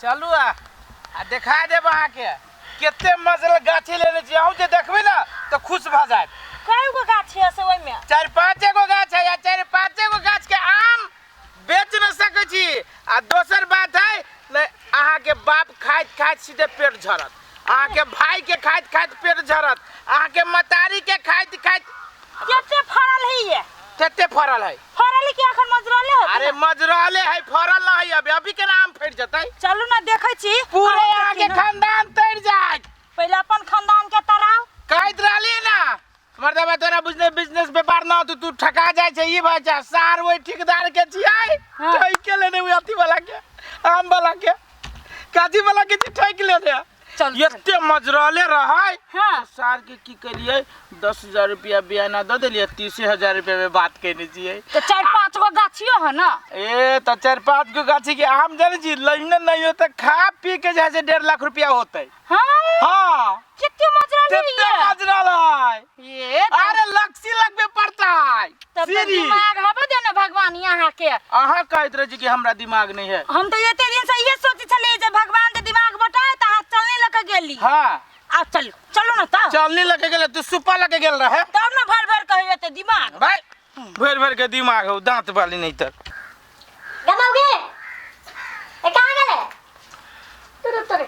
चलू आ आ देखा देब अहाँके कते मजल गाछी लेने छी। अहूँ जे देखबै ने तऽ खुश भऽ जायत। कय गो गाछ है से ओहिमे? चारि पाँचे गो गाछ है, आ चारि पाँचे गो गाछ के आम बेच न सकै छी। आ दोसर बात है ने, अहाँके बाप खाइत खाइत सीधे पेट झरत, अहाँके भाई के खाइत खाइत पेट झरत, अहाँके मतारी के खाइत खाइत। कते फड़ल है ये? कते फड़ल है? फड़ल है कि अखन मजरले होत? अरे मजरले है, फड़ल न है अभी। अभी केना आम फड़ि जेतै? चलू ना देखै छी। पूरे अहाँके खानदान तर जायत। पहिले अपन खानदान के तराउ। कहैत रहली ना मर्दबा, तोरा बुझने बिजनेस व्यापार ना होतौ, तू ठका जाइ छै। ई भऽ जा सार ओहि ठेकेदार के छियै। हाँ। ठकि के लेने ओहि अथी वाला के, आम वाला के, काजी वाला के ठकि लेने। चल, चल। एते मजरले रहै। हाँ। सार के की करियै, 10,000 रुपया बियाना दऽ देलियै, 30,000 रुपया में बात केने छियै। तऽ 4-5 गो गाछियो है ना? ए तऽ 4-5 गो गाछी के आम जानै छी, लैने नहीं हो तऽ खा पी के जाइ छै 1.5 लाख रुपया होतै। हाँ। हाँ। कते मजरल है कते ये? मजरल है। ये तऽ अरे लक्सी लगबे पड़तै। तब तऽ सीढ़ी। दिमाग हबे दे ने भगवान यहाँ के। अहाँ कहैत रहै छी कि हमरा दिमाग नहीं है। हम तऽ एते दिन से इहे सोचै छलियै जे भगवान के दिमाग बटाए तऽ अहाँ चलने लऽ के गेली। हाँ। आब चलू, चलू ना तऽ। चलनी लऽ के गेलै, तू सुपा लऽ के गेल रहे। तब ने भर भर के एते दिमाग। भाई भरि भरि के दिमाग हौ, दांत वाली नहीं तर। गमाओगे? ए कहाँ गेले? तोरे तोरे।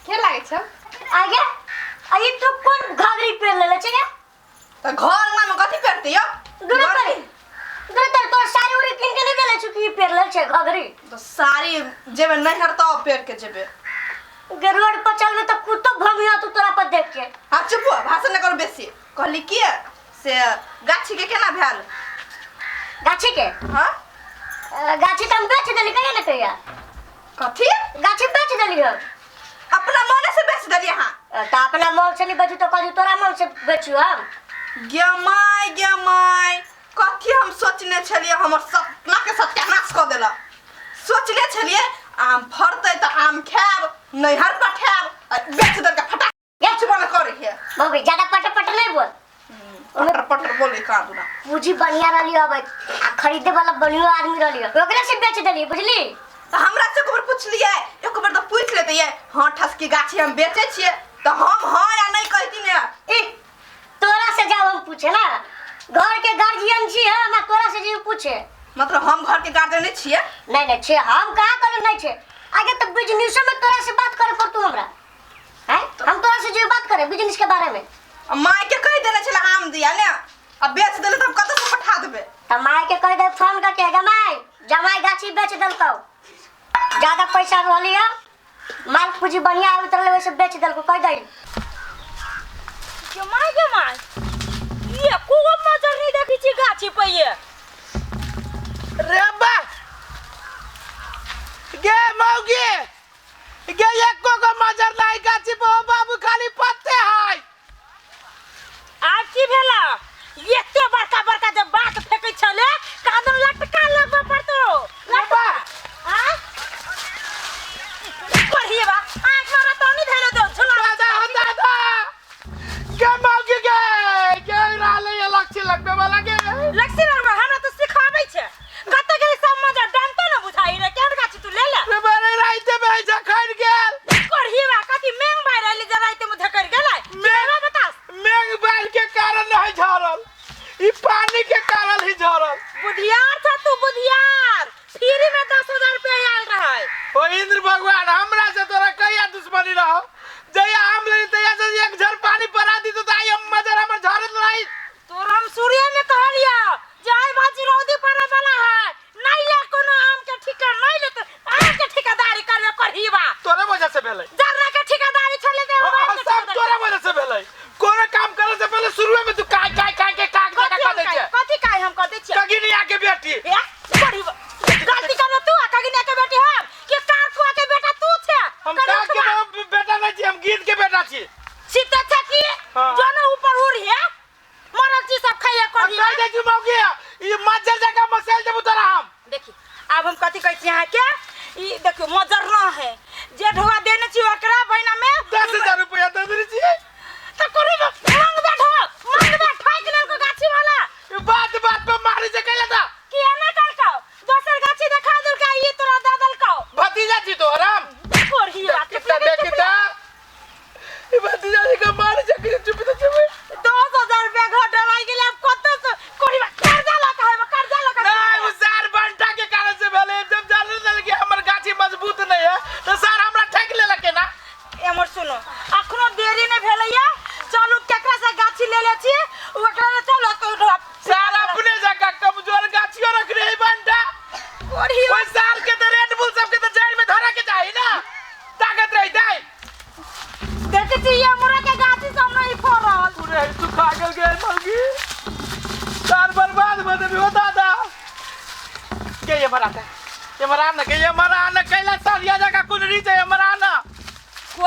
के लागै छौ? आगे? आ ई तू कोन घाघरी पेर लेले छै गे? तऽ घर अंगना में कथी पेरतै यौ? दूर तोरे। दूर तोरे, तोर साड़ी उड़ी किन के नहीं देले छौ कि ई पेर लेले छै घाघरी? तऽ साड़ी जेबै नैहर तब पेर के जेबै। गे रोड पर चलबे तऽ कुत्तो भमिया तू तोरा पर देख के। आब चुप हो, भाषण नहि करू बेसी। कहली की से गाछी के केना भेल? गाछी के? हाँ। गाछी तऽ हम बेच देली, कहिया ने कहिया। कथी? गाछी बेच देली हम। अपना मने से बेच देली अहाँ? तऽ अपना मन से नहीं बेचू तऽ कथी तोरा मन से बेचू हम? गे my, गे माय, कथी हम सोचने छलियै, हमर सपना के सत्यानाश कऽ देलक। सोचने छलियै आम फड़तै तऽ आम खायब, नैहर पठायब, आ बेच देलकै फटाक। किछु बन करे है। मम्मी ज्यादा पट पट नहीं बोल। पटर पटर बोले का दूना। पूंजी बढ़िया रहली अब, आ खरीदे वाला बढ़िया आदमी रहली, ओकरा से बेच देली बुझली। तऽ हमरा से एक बेर पुछलियै, एक बेर तऽ पूछि लेतियै, हाँ ठसकी गाछी हम बेचै छियै, तऽ हम हाँ या नहीं कहती ने। ई तोरा से जाओ हम पूछे ना, घर के गार्जियन छी हम, आ तोरा से जी पूछे। मतलब हम घर के गार्जियन नहीं छियै? नहीं नहीं छे, हम कहाँ कहलू नहीं छे। आगे तऽ बिजनेसो में तोरा से बात करे पड़तू हमरा। हैं? हम तोरा से जो बात करे बिजनेस के बारे में। आ माय के कहि देने छले आम दिया ने, आ बेच देले तऽ हम कतऽ से पठा देबै? तऽ माय के कहि दे फोन करके, गे माय जमाई गाछी बेच देलकौ, ज्यादा पैसा रहली है, माल पूंजी बढ़िया आबैत रहलै, ओहिसे बेच देलकौ, कहि दही। गे माय, गे माय, ये कोगो मजर नहीं देखै छी गाछी पे ये। रे बा गे मौगी गे, एको गो मजर नहीं गाछी पे, ओ बाबू खाली पत्ते है। आब की भेला? एते बड़का बड़का जे बात फेकै छले, कादन लटका लगबऽ पड़तो। लटका। आ? पढ़िए बा, आँख मारा तो नहीं धैले दो, झुला। दादा, हो दादा। गे मौगी गे, गे रहले ये लक्ष्य लगबे वाला गे। लक्ष्य लगबे, हमरा तऽ सिखाबै छै। कतऽ गेली सब मजर, डंटो न बुझाइ रे, केहन गाछी तू ले ले। रे बड़े राइते में ऐसा खड़ गेल। करही बा, कथी मेंग बाहर आइली जे राइते में धकड़ गेलै? मेंग बा बतास। मेंग बाढ़ के कारण नहीं झरल, ई पानी के कारण ही झरल। बुधियार था तू, बुधियार। फ्री में 10,000 रुपया आयल रहै। ओ इंद्र भगवान, हमरा से तोरा कहिया दुश्मनी रहो? जहिया आम लेली तहिया से एक झर पानी पड़ा दी तो आई हम मजर हमर झरत रही। तोरा हम सूर्य में कहलिया जे आइ बाजी रौदी पड़े वाला है, नहीं ले कोनो आम के ठिका, नहीं ले तो आम के ठेकेदारी करबे करहीबा। तोरे वजह से भेलै। जरना के ठेकेदारी छले दे, हाँ, आम के सब ठेकेदारी। तोरे वजह से भेलै। कोनो काम करे से पहले शुरुए में तू काय काय काय के काग कथी जका हम कह दै काय- छै। कथी काय हम कह दै छियै? कगिनिया के बेटी। ए, करहीबा। गलती करबे तू आ कगिनिया के बेटी हम, के कार कुआ के बेटा तू छे? हम करियो काग के खुआ। बेटा नहीं छी, हम गीत के बेटा छी। सीता छे की? हाँ। जो न ऊपर उड़ है, मरल चीज सब खाइए हम करही। कह दै छी मौगी, ई मज्जर जकाँ मसैल देबू तोरा हम। देखी आब हम कथी कहै छी अहाँके, ई देखियौ मजर न है जे ढोआ देने छी ओकरा बहिना में 10,000 रुपया दे देने छियै। तऽ करू ने, मांगबे ढो, मांगबे, ठकि लेलको गाछी वाला। ई बात बात पर मारी छै कैला तऽ? किया ना करकौ? दोसर गाछी देखा देलकै, ई तोरा दऽ देलकौ। भतीजा छी तोरा?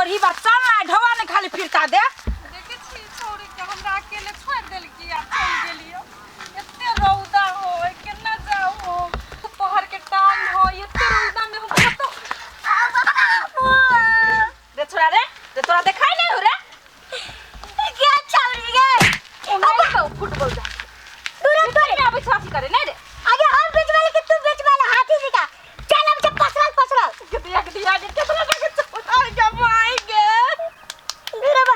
कोढ़ी बा चल ना ढवा ने खाली फिरता दे। देखे छी छौड़ी के हमरा अकेले छोड़ देलकी आ चल गेलियो। एते रौदा हो, केना जाऊ हो, दोपहर के टाइम हो, एते रौदा में हम कतौ। रे छोरा रे, रे तोरा देखाई नहीं हो रे? क्या छौरी गे? ओ नहीं तो फुटबॉल जा तुरंत में आबै छ अथी करे नहीं रे। आगे हम बेच वाले कि तू बेच वाले हाथी जी का चल अब जब पसरल पसरल के दिया के दिया के केतना के छोड़ा के माई गे मेरे बा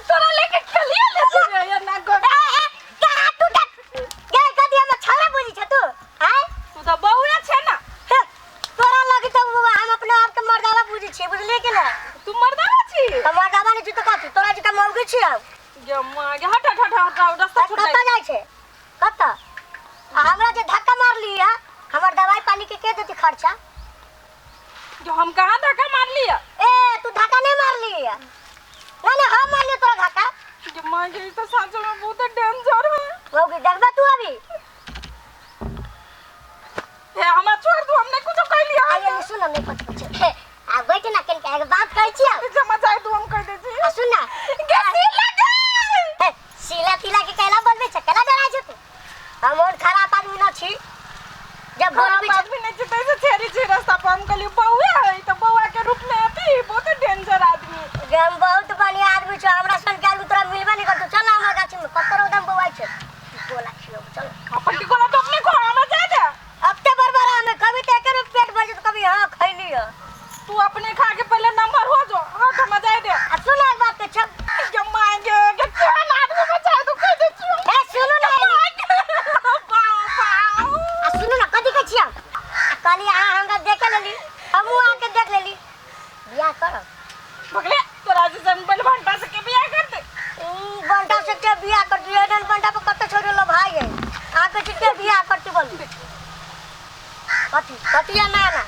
तोरा लेके खेलिए ले रे या ना गो। ए ए कहाँ टूटा गे कदी हम छौरा बुझी छ तू? आय तू तो बौआ छे ना। हे, तोरा लगी तो बुआ हम अपने आप के मर्दावा बुझी छी, बुझलिए कि ना? तू मर्दावा छी? तो मर्दावा नहीं छी तो कथी? तोरा जका मौगी छी हम। गे माँ गे, हट हट हट हट, रास्ता छूट कतऽ जाय। जाइ छै कतऽ? आ हमरा जे धक्का मारली है, हमर दवाई पानी के देती खर्चा? जो हम कहाँ धक्का मार लिया? ए तू धक्का नहीं मारली है। नहीं नहीं हम मारलियो तोरा धक्का। गे माँ गे, ई तो साँचो में बहुत डेंजर है। मौगी देखबे तू अभी? हे हमरा छोड़ दू, हम नहीं कुछो कहलिया। आइए नहीं सुन, नहीं कुछ कुछ। हे, आ बैठ ना कन के एक बात कहै छियौ। जमा जाय दू, हम कह दे छी। आ सुन ना। गे सीला गे। हे, सीला तीला के कैला बोलबे छै, कैला डराय छै तू? हम ओहन खराब आदमी न छी जब खराब बोलबे छै। आदमी नहीं छी तैसे छेरी छी रास्ता पर। हम कहलियो बौआ है तो बौआ के रूप में अथी बहुत डेंजर आदमी। गे हम बहुत बढ़िया आदमी छौ, हमरा सन के आदमी तोरा मिलबे नहीं करतौ। चल ना हमरा गाछी में कत्तो रौदा में बौआइ छै, गोला खियौ चल। अपन टिकोला तो अपने खो, हमरा जाय दे। अब ते बरबरा में कभी ते एके में पेट भर जेतौ, कभी हाँ खैली है। तू अपने खा के पहले नंबर हो जो, हाँ तो हमरा जाय दे। आ सुन एक बात के छप। गे मां गे, गे केहन आदमी बचाय तू कह दे छियो। ए सुनू ना। बाओ बाओ। आ सुनू ना कथी कहै छियौ? आ कहली अहाँ हमरा देखे लेली, हमहूँ अहाँके देख लेली, बियाह करब। बगले तोरा जैसन बलवंटा से के बियाह कर दे। बंटा से के बियाह करती? एहन बंटा पर कते छोड़े लो भाई है, अहाँके से के बियाह करती बोलू? कथी कथी ना ना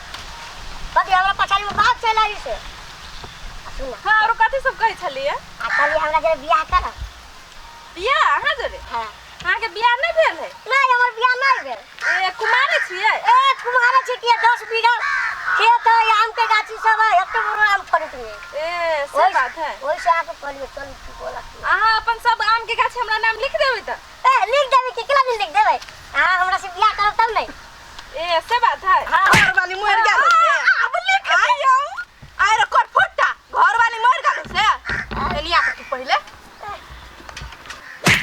कथी हमरा पछाड़ी में बात चल आई से। आ सुन ना। हां और कथी सब कहै छलियै? आ कहली हमरा जरे बियाह करब। बियाह अहाँ जरे? हां। अहाँ के बियाह नहीं भेल है? नहीं हमर बियाह नहीं भेल। ए कुमारे छियै? ए कुमारे छी कि 10 बीघा खेत है, आम के गाछी सब है, एते बड़ो आम फड़ैत रहे। ए से बात है। ओहि से आके कहलियै चल की बोला। अहाँ अपन सब आम के गाछ हमरा नाम लिख देबै त? ए लिख देबै कि केना लिख देबै? अहाँ हमरा से बियाह करब तब नहीं। ए से बात है। हां घर वाली मर गेल से। अब लिख दियौ। आइ रे कर फुट्टा, घर वाली मर गेल से। एनिया के तू पहिले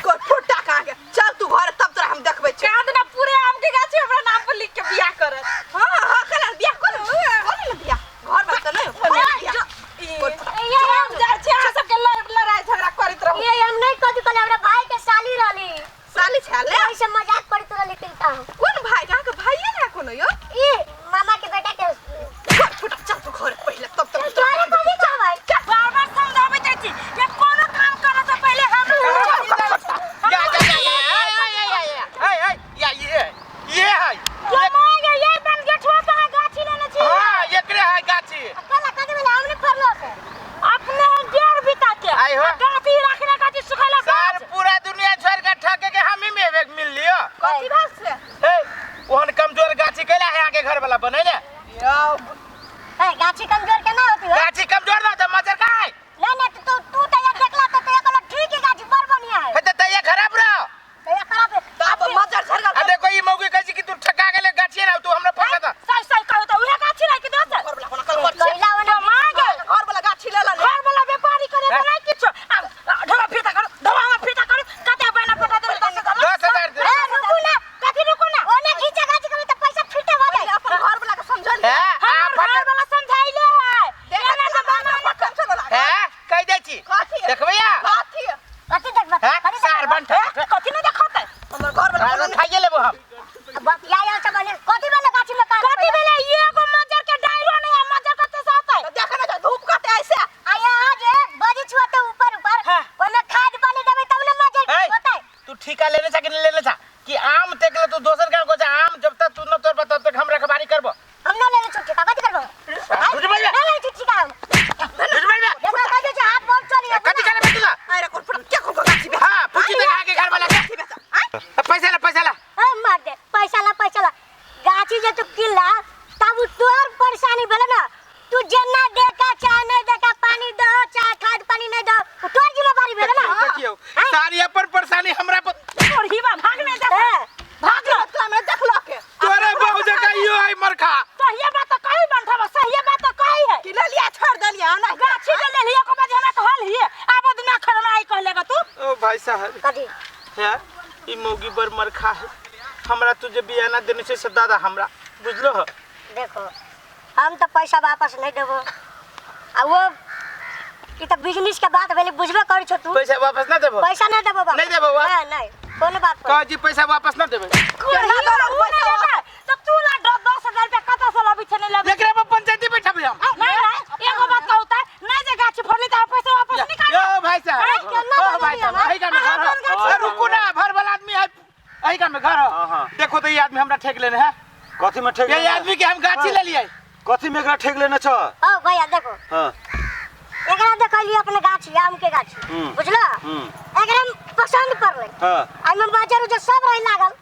कर फुट्टा कहाँ के चल तू घर, तब तोरा हम देखबै छी। कहाँ दिना पूरे आम के गाछ हमरा नाम पर लिख के बियाह करत। हां हां केना बियाह कर कर ने बियाह, घर वाला त नहीं हो बियाह। ये हम जाइ छी अहाँ सबके लड़ाई झगड़ा करैत रहू। ये हम नहीं कथी कहले, हमरा भाई के साली रहली। साली छले? ओहि से मजाक करैत रहली किनका हम। कोन भाई? अहाँ के भाइये ना कोनो यो? ई मामा के बेटा के। कर फुट्टा चल तू घर पहिले तब तक। तोरा कथी कहबै? बार बार समझाबै जाइ छी जे कोनो काम करऽ से पहिले हम या या या या या या या ये ये है ये मां गे, ये बन गेठवा पर गाछी लेने छी। हां एकरे है गाछी। कला कथी भेलै? हम नहीं फड़लो से। अपने डेढ़ बीता के आई हो। गाछी रखने गाछी सुखैला सर गाछ। पूरा दुनिया छोड़ के ठके के हम ही में एक मिल लियो। कथी भेल से? ए ओहन कमजोर गाछी कैला है आगे घर वाला बनैले? यौ ए गाछी कमजोर केना होती हो? गाछी कमजोर ना त मजर का है? नहीं नहीं तू तू त ये देखला त ये कहलो ठीक है गाछी बड़ बढ़िया है। हे त ये खराब रहो। त ये खराब है। तब मजर झरगल। आ देखो ई मौगी कहै छी कि तू ठका गेले गाछी ना तू हमरा फंसा त। सही सही कहू त उहे गाछी रह के दोसर। घर वाला कोना कल कर कैला ओने मां गे, घर वाला गाछी ले ले। घर वाला व्यापारी करे त नहीं किछो। ढोवा फिरता करू, ढोवा हमरा फिरता करू, कते बहना पटा देबै 10,000। 10,000 दे। ए रुकू ना, कथी रुकू ना? ओने खींचा गाछी कभी त पैसा फिटे हो जाए। अपन घर वाला के समझल। हे आ हमर फट घर वाला समझाइले है। देखा एना से से बहना पटकन चल हे साहब कथी है ई मौगी बड़ मरखा है हमरा तू जे बियाना देने छै से दादा हमरा बुझलो ह देखो हम तो पैसा वापस नहीं देबो आ वो ई तो बिजनेस के बात भेलै बुझबे करै छौ तू पैसा वापस ना देबो पैसा नहीं देबो बाबा नहीं देबो बाबा? नहीं नहीं कोनो बात पर कह जी पैसा वापस ना देबे कोढ़ी उ नहि लेबै तऽ तू ला 10,000 रुपया कतऽ से लबै छै नहि लबै एकरा पर पंचायती बैठबे हम नहीं नहीं एगो बात कहू तऽ नहीं जे गाछी फोड़ली तऽ पैसा वापस निकाल यो भाई साहब अरे, केना ओ भाई साहब बजलियै एही का में घर अहाँ कोन है। ए, रुकू ना भर वाला आदमी है एही का में घर है हाँ, हाँ। देखो तो ये आदमी हमरा ठेक लेने है कथी में ठेक ये लेने? आदमी के हम गाछी ले लिए कथी में एकरा ठेक लेने छ ओ भैया देखो हाँ एकरा देखलियै अपने गाछी आम के गाछी हम्म। बुझलो हम्म। एकरा हम पसंद पड़लै हाँ एहिमे मजर उजर सब रहे लागल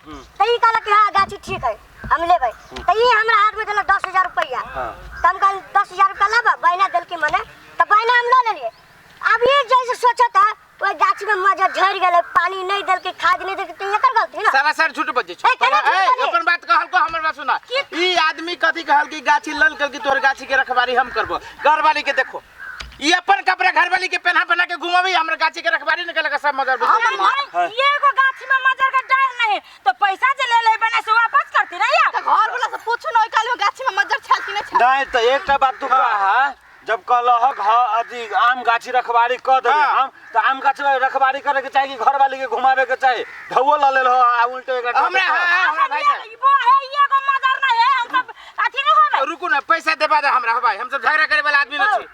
तऽ ई कहलक कि हाँ गाछी ठीक है हम लेबै तऽ ई हमरा हाथमे देलक 10,000 रुपैआ हाँ। तऽ हम कहली 10,000 रुपैआ लेबऽ बहिना देलकी मने तऽ बहिना हम लऽ लेलियै अब ई जैसे सोचत है ओहि गाछी में मजर झड़ि गेलै पानी नहीं देलकै खाद नहीं देलकै तऽ एकर गलती ना सारा सार झूठ बजै छै ए, केना झूठ ए, बजै? अपन बात कहल को हमर बात सुना ई आदमी कथी कहल कि गाछी लल कल कि तोहर गाछी के रखवारी हम करबो घरवाली के देखो ई अपन कपड़ा घरवाली के पहना पहना के घुमाबी हमर गाछी के रखवारी न केलक सब मजर बुझ हाँ। एगो गाछी में मजर के डाल नहीं तो पैसा जे ले ले बने से वापस करती ना यार तऽ घर वाला से पूछू न ओइ काल में गाछी में मज्जर छाल कि नहीं छाल नहीं तो एकटा बात तू कहा जब कहलहक ह अथी आम गाछी रखवारी क देबै हाँ। हम तऽ आम गाछी रखवारी करे के चाही कि घरवाली के घुमावे के चाही ढौओ लऽ लेल हो आ उल्टे एकरा हमरा हाँ, हाँ, हमरा भाई साहब वो है एगो मजर नहीं है हम सब अथी नहीं होबे रुकू ना पैसा देबा दे हमरा हो भाई हम सब झगड़ा करे वाला आदमी न छी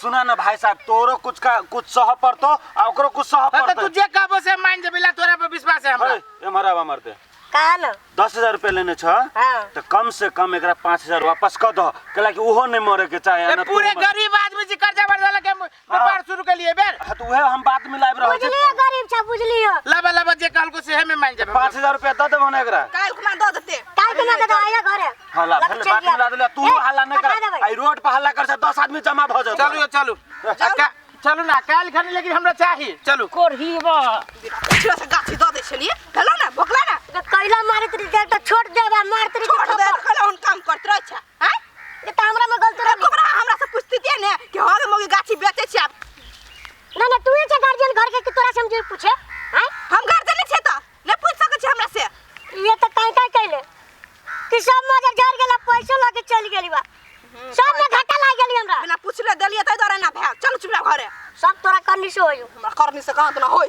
सुना ना भाई साहब तोरो कुछ का कुछ सह पड़तो आ ओकरो कुछ सह हाँ, तो पड़तो तू जे कहबो से मान जेबी ला तोरा पर विश्वास है हमरा हे, एम्हर आब मरते कहा न 10,000 रुपया लेने छ हाँ। तऽ कम से कम एकरा 5,000 वापस कऽ दह कैला कि ओहो नहीं मरे के चाहे ए, ना तू पूरे मर। गरीब आदमी जी कर्जा बढ़ के व्यापार शुरू के लिए बेर हाँ तो उहे हम बात मिलाबि रहल छी बुझलियो गरीब छ बुझलियो लाबा लाबा जे कहलको से हमें मान जेबे 5,000 रुपया दऽ देबहो ने एकरा काल्हि खुना दऽ देते काल्हि के ना आइए घरे हाँ ला लग भेलै, चलि बात मिला देले तू ए, हल्ला नहीं पठा कर देबै। आई रोड पर हल्ला कर से 10 आदमी जमा भऽ जेतौ चलू यो चलू चलू ना काल्हि खनी लेकिन हमरा चाही चलू कोढ़ीबा पिछला से गाछी दऽ दै छलियै भेलौ ने भोकला ने तो कैला मारैत रही देख तो छोड़ देबा मारत रही छोड़ दे कैला हम काम करत रहै छै आँय ये तो हमरा में गलती रही ओकरा हमरा से पूछती ने कि हँ गे मौगी गाछी बेचै छी आब ना ना तू ही छे गार्जियन घर के कि तोरा से हम जे पूछे हैं हम गार्जियन नहि छियै तऽ नहि पूछि सकै छी हमरा से ये तो काहे काहे कैले कि सब मजर झड़ गेला पैसो लके चल गेली बा सब में घाटा लाग गेली हमरा बिना पूछले देलियै ताहि दुआरे ना भेल चलू चुपचाप घरे सब तोरा करनी से होयो हमरा करनी से कहाँ तऽ ना होय